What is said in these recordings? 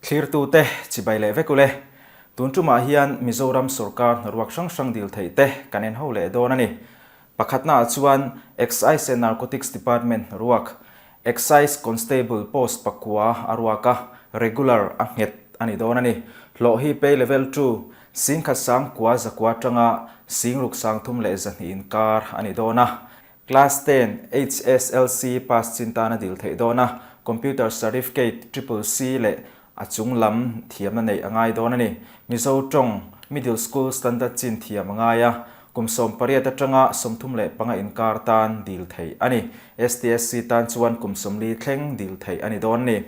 Thlirtute chibai leh vek ule. Tun tumah hian Mizoram sorkar hnaruak hrang hrang dil theih te kan en ho leh dawn a ni. Pakhatnaah chuan Excise and Narcotics Department hnaruak, Excise Constable post pakua a ruak a, regular a nghet a ni dawn a ni. Hlawh hi pay level two, singkhat sangkua zakua atanga singruk sangthum leh zahnih inkar a ni dawn a. Class ten HSLC pass chin tan a dil theih dawn a, Computer Certificate Triple C leh a chung lam thiamna neih a ngai dawn a ni. Mizo tawng Middle School Standard chin thiam a ngai a, kum 18 atanga 35 inkar tan dil theih a ni. STSC tan chuan kum 40 thleng dil theih a ni dawn a ni.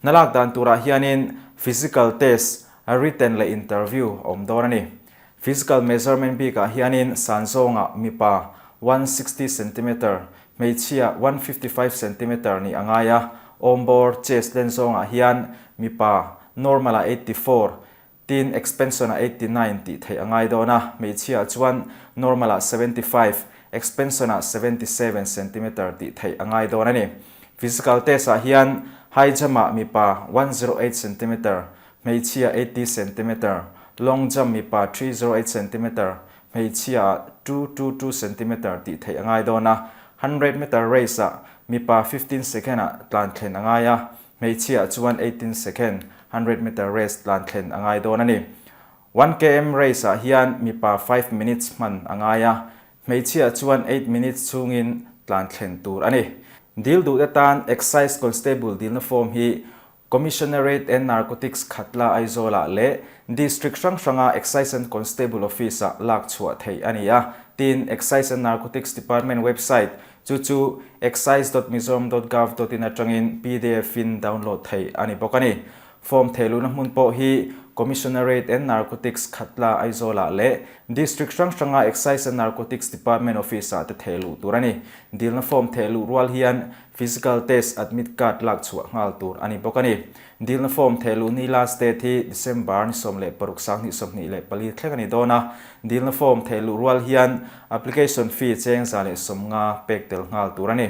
Hna lak dan turah hianin Physical Test, Written leh Interview a awm dawn a ni. Physical measurement bikah hianin san zawngah mipa 160 centimeter, hmeichhia 155 centimeter nih a ngai a, awmbawr, chest, len zawngah hian mipa normal-ah 84, tin expansion-ah 89 tih theih a ngai dawn a, hmeichhiaah chuan normal-ah 75, expansion-ah 77 centimeter tih theih a ngai dawn a ni. Physical test-ah hian high jump-ah mipa 108 centimeter, Hmeichhia 80 centimeter, long jump mipa 308 centimeter, hmeichhia ah 222 centimeter tih theih a ngai dawn a. 100 meter race ah mipa 15 second ah tlan thlen a ngai a, hmeichhia ah chuan 18 second 100 meter race tlan thlen a ngai dawn a ni. 1 km race ah hian mipa 5 minutes hman a ngai a, hmeichhia ah chuan 8 minutes chhungin tlan thlen tur a ni. Dil duh te tan Excise Constable dilna form hi Commissionerate and Narcotics Khatla Aizawl-ah leh District hrang hranga Excise and Constable Office-ah lak chhuah theih a ni a, tin Excise and Narcotics Department website chu chu excise dot mizoram dot gov dot in atangin pdf-in download theih a ni bawk a ni. Form thehluhna hmun pawh hi Commissionerate and Narcotics Khatla Aizawl-ah leh District hrang hranga Excise and Narcotics Department Office-ah te thehluh tur a ni. Dilna form thehluh rual hian Physical test admit card lak chhuah nghal tur a ni bawk a ni. Dilna form thehluh ni last date hi December ni 16 2024 thleng a ni dawn a. Dilna form thehluh rual hian application fee cheng 150 pek tel nghal tur a ni.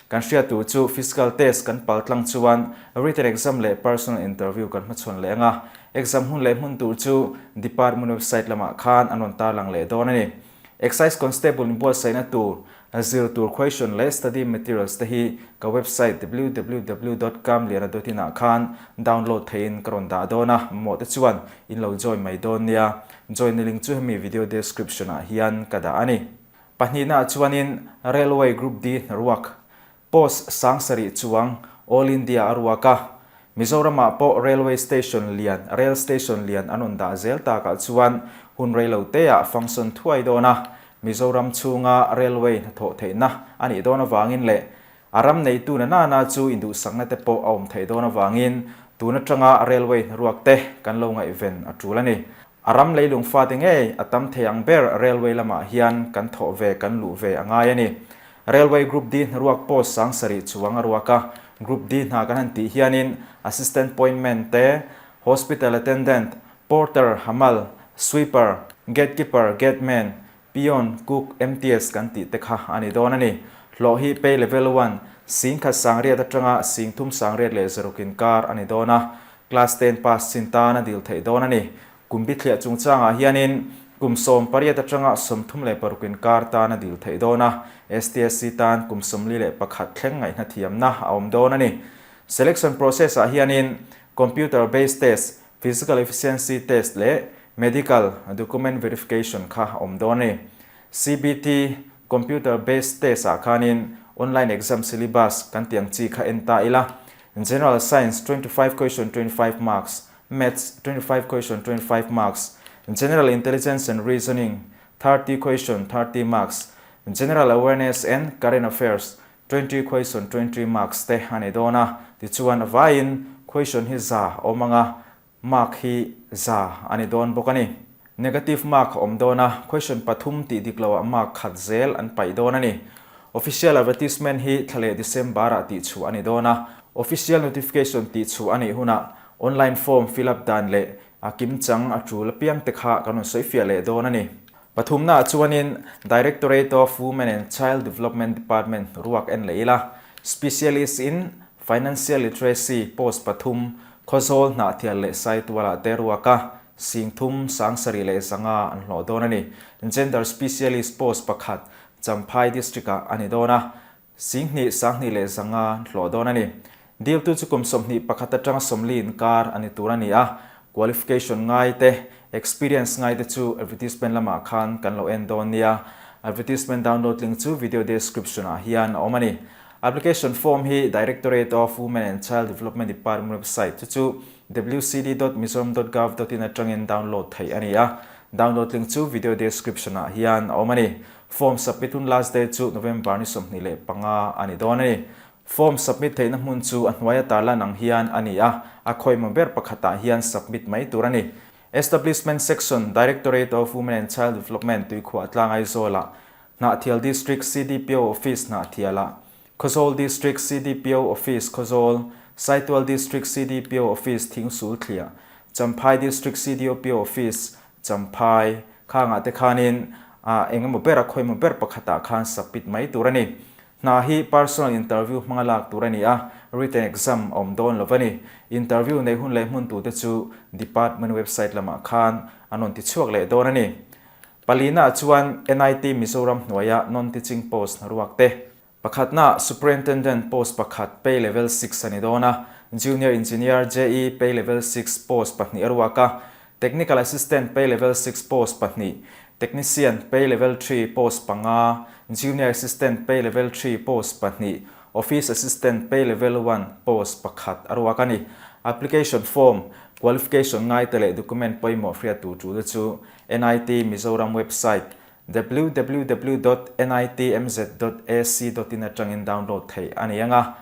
Kan hriat tur chu physical test kan pal tlang chuan written exam leh personal interview kan hmachhawn leh ang a. Exam hun leh hmun tur chu department website lamah khan an rawn tarlang leh dawn a ni. Excise Constable inbuatsaihna tur, zir tur question leh study materials te hi ka website www dot kamliana dot in ah khan download theihin ka rawn dah dawn a, mamawh te chuan in lo join mai dawn nia. Join na link chu hemi video description ah hian ka dah a ni. Pahnihna ah chuanin Railway Group D hnaruak Post 7000 chuang All India a ruak a, Mizoramah pawh Railway Station lian, Rail Station lian an rawn dah zel takah chuan hun reilo teah function thuai dawn a, Mizoram chhunga Railway hnathawh theihna a nih dawn avangin leh a ram neitu na nana chu induhsakna te pawh a awm theih dawn avangin tun atanga Railway hnaruak te kan lo ngaihven a tul a ni. A ram leilung fate ngei a tam thei ang ber Railway lamah hian kan thawh ve kan luh ve a ngai a ni. Railway Group D hnaruak post 7000 chuang a ruak a, Group D hna kan han tih hianin Assistant Pointman te, Hospital Attendant, Porter, Hamal, Sweeper, Gatekeeper, Gateman, Peon, Cook, MTS kan tih te kha a ni dawn a ni. Hlawh hi Pay Level One, 1000 80 atanga 3000 600 inkar a ni dawn a, Class 10 pass chin tan a dil theih dawn a ni. Kum bithliah chungchangah hianin kum 18 atanga 36 inkar tan a dil theih dawn a, STSC tan kum 41 thleng ngaihna thiamna a awm dawn a ni. Selection process-ah hianin Computer Based Test, Physical Efficiency Test leh Medical Document Verification kha a awm dawn a ni. CBT, Computer Based Test-ah khanin Online Exam Syllabus kan tih ang chi kha en ta ila. General Science 25 question 25 marks, Maths 25 question 25 marks, General Intelligence and Reasoning 30 question 30 marks, General Awareness and Current Affairs 20 question 20 marks te a ni dawn a. Tichuan vaiin question hi za awm ang a, Mark hi za a ni dawn bawk a ni. Negative mark a awm dawn a, question pathum tih dik loah mark khat zel an paih dawn a ni. Official advertisement hi thla leh December ah tih chhuah a ni dawn a, official notification tih chhuah a nih hunah online form fill up dan leh a kimchang a tul apiang te kha kan rawn sawifiah leh dawn a ni. Pathumnaah chuanin Directorate of Women and Child Development Department ruak en leh ila, Specialist in Financial Literacy post pathum. Khawzawl, Hnahthial leh Saitualah te ruak a, 3000 700 an hlawh dawn a ni. Gender Specialist post pakhat Champhai District-ah a ni dawn a, 2000 2100 an hlawh dawn a ni. Diltu chu kum 21 atanga 40 inkar a ni tur a ni a, qualification ngai te, experience ngai te chu advertisement lamah khan kan lo en dawn nia. Advertisement download link chu video description ah hian a awm a ni. Application form hi Directorate of Women and Child Development Department website chu chu wcd dot mizoram dot gov dot in atangin download theih a ni a, download link chu video description ah hian a awm a ni. Form submit hun last date chu November ni 25 a ni dawn a ni. Form submit theihna hmun chu a hnuaia tarlan ang hian a ni a, a khawihmaw ber pakhatah hian submit mai tur a ni. Establishment Section, Directorate of Women and Child Development Tuikhuah Tlang Aizawlah, Hnahthial District CDPO Office Hnahthialah, Khawzawl District CDPO Office Khawzawl, Saitual District CDPO Office Thingsulthliah, Champhai District CDOPO Office Champhai, khangah te khanin ah eng emaw ber a khawi emaw ber pakhatah khan submit mai tur a ni. Hna hi personal interview hmanga lak tur a ni a, written exam a awm dawn lo a ni. Interview neih hun leh hmun tute chu department website lamah khan an rawn ti chhuak leh dawn a ni. Palina chuan NIT Mizoram hnuaia non-teaching post hnaruak te, pakhatna Superintendent post pakhat pay level six a ni dawn a, Junior Engineer, JE, pay level six post pahnih a ruak a, Technical Assistant pay level six post pahnih, Technician pay level three post panga, Junior Assistant pay level three post pahnih, Office Assistant pay level one post pakhat a ruak a ni. Application form, qualification ngaite leh document pawimawh hriat tur tul te chu NIT Mizoram website www dot nitmz dot ac dot in atangin download theih a ni ang a.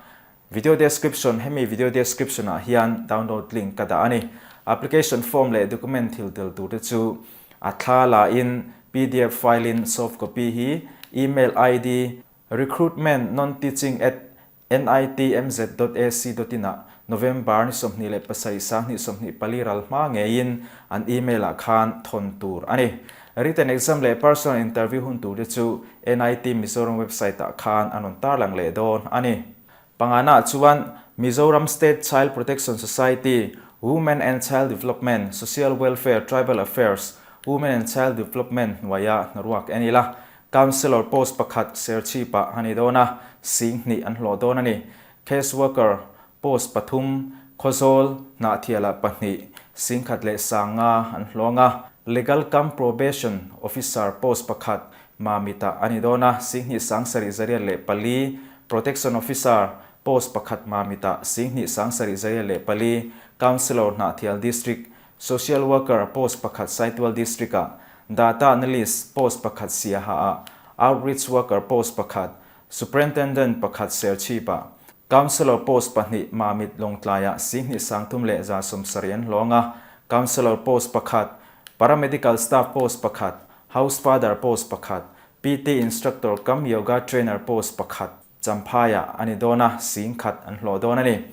Video description Hemi video description ah hian download link ka dah a ni. Application form leh document thil tel tur te chu a thla la in pdf file in soft copy hi email id recruitment non teaching at NITMZ dot ac dot in ah November ni 27 2024 ral hma ngeiin an email ah khan thawn tur a ni. Written exam leh personal interview hun tur te chu NIT Mizoram website ah khan an rawn tarlang leh dawn a ni. Pangana ah chuan Mizoram State Child Protection Society, Women and Child Development, Social Welfare, Tribal Affairs, Women and Child Development hnuaia hnaruak en ila Councillor post pakhat Serchhip-ah a ni dawn a, 2000 an hlawh dawn a ni. Case worker post pathum, Khawzawl, Hnahthialah pahnih, 1500 an hlawng a. Legal cum Probation Officer post pakhat Mamitah a ni dawn a, 2704, Protection Officer post pakhat Mamitah 2704, Councillor Hnahthial District Social Worker post pakhat Saitual District-ah, Data Analyst post pakhat Siaha-ah, Outreach Worker post pakhat Superintendent pakhat Serchhip-ah, Councillor post pahnih Mamit Lawngtlaiah 23,170 an hlawng a, Councillor post pakhat, Paramedical Staff post pakhat, House Father post pakhat, PT Instructor cum Yoga Trainer post pakhat Champhaiah a ni dawn a, 10,000 an hlawh dawn a ni.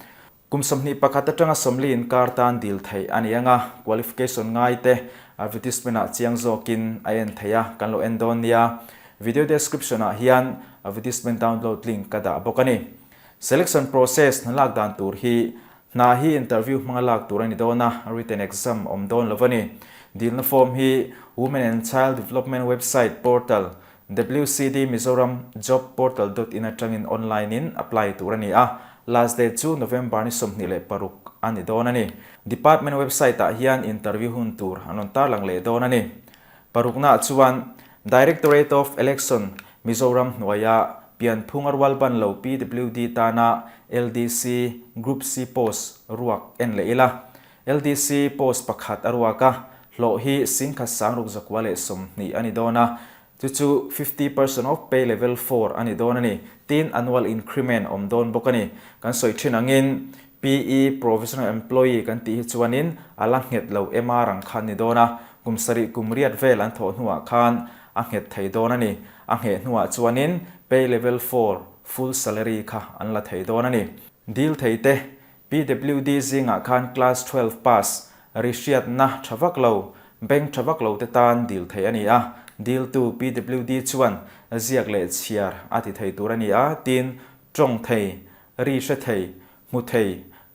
Kum 21 atanga 40 inkar tan dil theih a ni ang a, qualification ngai te advertisement ah chiang zawkin a en theih a, kan lo en dawn nia. Video description ah hian advertisement download link ka dah bawk a ni. Selection process hna lak dan tur hi hna hi interview hmanga lak tur a ni dawn a, written exam awm dawn lo a ni. Dilna form hi Women and Child Development website portal WCD Mizoram Job Portal dot in atangin online in apply tur a ni a, last date chu November ni 26 a ni dawn a ni. Department website ah hian interview hun tur an rawn tarlang leh dawn a ni. Parukna ah chuan Directorate of Election Mizoram hnuaia pianphung a rual ban lo PWD tana LDC Group C post ruak en leh ila. LDC post pakhat a ruak a, hlawh hi 16,620 a ni dawn a, chu chu 50 percent of pay level four a ni dawn a ni. Tin, annual increment awm dawn bawk a ni. Kan sawi thin angin PE, Provisional Employee, kan tih hi chuanin a la nghet lo MR ang khan ni dawn a, kum sarih kum riat vel an thawh hnuah khan a nghet thei dawn a ni. A ngheh hnuah chuanin pay level four full salary kha an la thei dawn a ni. Dil thei te PWD zingah khan Class 12 pass, ri hriatna tha vak lo, bank tha vak lo te tan dil theih a ni a, diltu PWD chuan ziak leh chhiar a ti thei tur a ni a, tin, tawng thei, ri hre thei, hmu thei,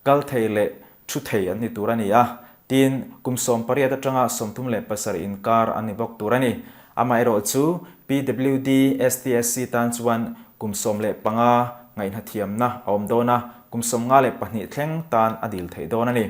kal thei leh. thu thei an ni tur a ni a, tin, kum 18 atanga 37 inkar an ni bawk tur a ni. Amaherawhchu, PWD, STSC tan chuan kum 15 ngaihhnathiamna a awm dawn a, kum 52 thleng tan a dil theih dawn a ni.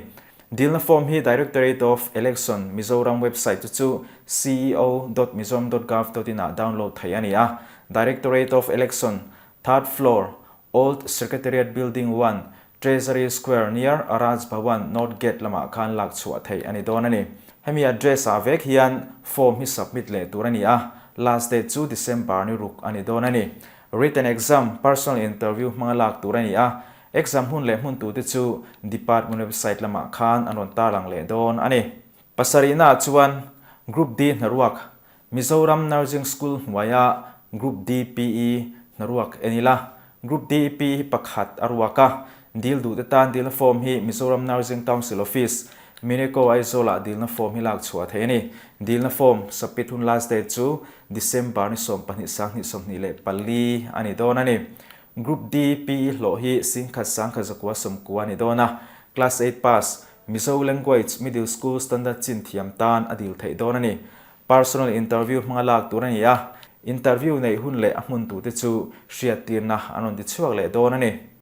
Dilna form hi Directorate of Election Mizoram website chu chu ceo dot mizoram dot gov dot in ah download theih a ni a. Directorate of Election, Third floor, Old Secretariat Building one, Treasury Square near Raj Bhawan North Gate lamah khan lak chhuah theih a ni dawn a ni. Hemi address ah vek hian form hi submit leh tur a ni a, last date chu December ni ruk a ni dawn a ni. Written exam, personal interview hmanga lak tur a ni a, Exam hun leh hmun tute chu Department website lamah khan an rawn tarlang leh dawn a ni. Pasarihnaah chuan Group D hnaruak, Mizoram Nursing School hnuaia Group D PE hnaruak en ila. Group D PE hi pakhat a ruak a, dil duhte tan dilna form hi Mizoram Nursing Council Office, Mineco Aizawl-ah dilna form hi lak chhuah theih a ni. Dilna form submit hun last date chu December ni 12 2024 a ni dawn a ni. Group D PE hlawh hi 10,000 1,990 a ni dawn a, Class eight pass, Mizo Language Middle School Standard chin thiam tan a dil theih dawn a ni. Personal interview hmanga lak tur a ni a, interview neih hun leh a hmun tute chu hriattirna an rawn ti chhuak leh dawn a ni.